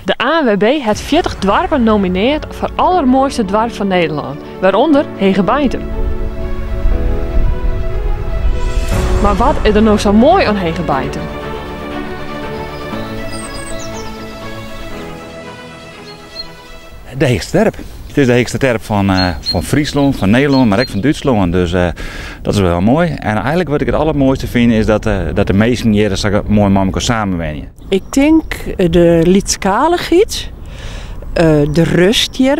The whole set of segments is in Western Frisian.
De ANWB hat 40 doarpen nominearre foar allermoaiste doarp fan Nederlân, wêrûnder Hegebeintum. Mar wat is der no sa moai oan Hegebeintum? De heechste terp. It is de heechste terp fan Fryslân, fan Nederlân, mar ek fan Dútslân. Dus dat is wol hiel moai. En eigenlik wat ik it allermoaiste fyn is dat de minsken hjir sa moai mei elkoar samenwenje. Ik tink de lytsskalichheid, de rêst hjir.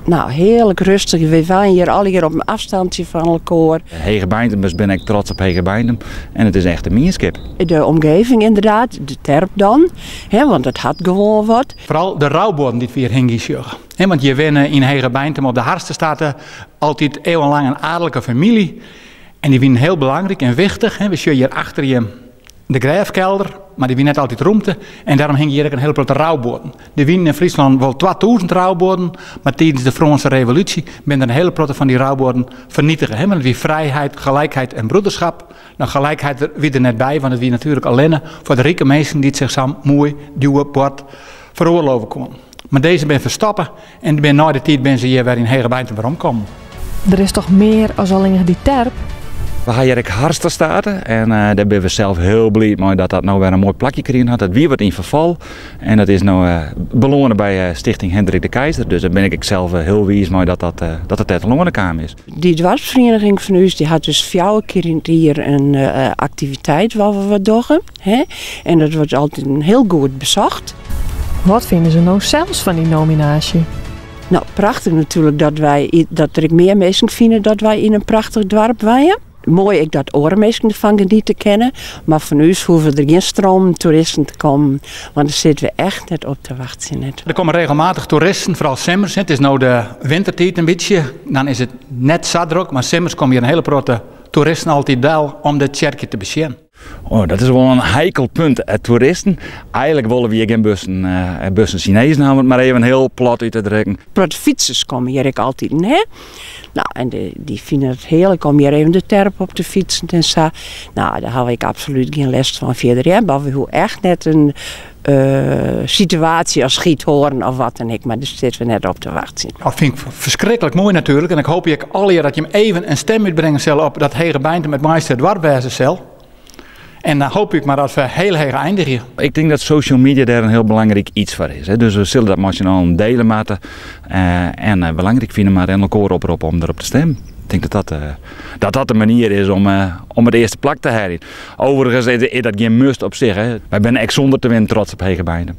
No, hearlik rêstich. Wy wenje hjir allegear op in ôfstântsje fan elkoar. Hegebeintumers binne ek trots op Hegebeintum en it is echt in mienskip. De omgeving ynderdaad, de terp dan, hè, want it hat gewoan wat. Foaral de roubuorden dy't we hjir hingjen sjogge. Hè, want hjir wenne yn Hegebeintum op de Harstestate altyd eeuwenlang in adelike famylje. En dy wienen hiel belangryk en wichtich. Hè. We sjogge hjir achter je de grêfkelder, mar dy wie net altyd rûmte. En dêrom hingje hjir ek in hiele protte roubuorden. Der wienen yn Fryslân wol 2000 roubuorden, mar tidens de Frânske Revolúsje binne der in hiele protte fan dy roubuorden fernietige. Hè. Want it wie frijheid, gelijkheid en broederschap. No, gelijkheid wie der net by, want it wie natuerlik allinne foar de rike minsken dy't sich sa'n moai, djoer bord feroarlove koenen. Mar dizze binne ferstoppe en binne nei de tiid binne se hjir wer yn Hegebeintum weromkommen. Der is toch mear as allinnich dy terp? We ha hjir ek Harstestate en dêr binne we sels hiel bliid mei dat dat no wer in moai plakje krigen hat. Dat wie wat yn ferfal en dat is no belâne by Stichting Hendrik de Keyser. Dus dêr bin ik ek sels hiel wiis mei dat dat, dat it dêr telâne kaam is. Dy doarpsferieniging fan ús dy hat dus fjouwer kear yn it jier in aktiviteit wêr we wat dogge. Hè? En dat wurdt altyd hiel goed besocht. Wat fine se no sels fan dy nominaasje? No, prachtich natuerlik dat, wy, dat der ek mear minsken fine dat wy yn in prachtich doarp wenje. Moai ek dat oare minsken derfan geniete kinne. Mar fan ús hoege der gjin stromen toeristen te kommen, want dêr sitte we echt net op te wachtsjen. Net. Der komme regelmatich toeristen, foaral simmers. It is no de wintertiid in bytsje, dan is it net sa drok, mar simmers komme hjir in hiele protte toeristen altyd del om dit tsjerkje te besjen. Oh, dat is wol in heikel punt. Toeristen, eigenlik wolle we hjir gjin bussen Sinezen ha, om it mar even hiel plat út te drukken. Protte fytsers komme hjir ek altyd, hè? No, en dy fine it hearlik om hjir even de terp op te fytsen en sa. No, dêr ha ik absolút gjin lêst fan fierder. Hè? Mar we hoege echt net in situaasje as Giethoorn of wat dan ek, mar dêr sitte we net op te wachtsjen. Dat fyn ik ferskriklik moai natuerlik en ik hoopje ek allegear dat jim even in stim útbringe sille op dat Hegebeintum it moaiste doarp wêze sil. En dan hoopje ik mar dat we hiel heech eindigje. Ik tink dat social media dêr in hiel belangryk iets foar is. Dus we sille dat mei syn allen diele moatte en belangryk fine moatte en elkoar oproppe om derop te stimmen. Ik tink dat dat, dat, dat de manier is om it earste plak te heljen. Overigens is dat gjin must op sich. Hè. Wy binne ek sûnder te winnen trots op Hegebeintum.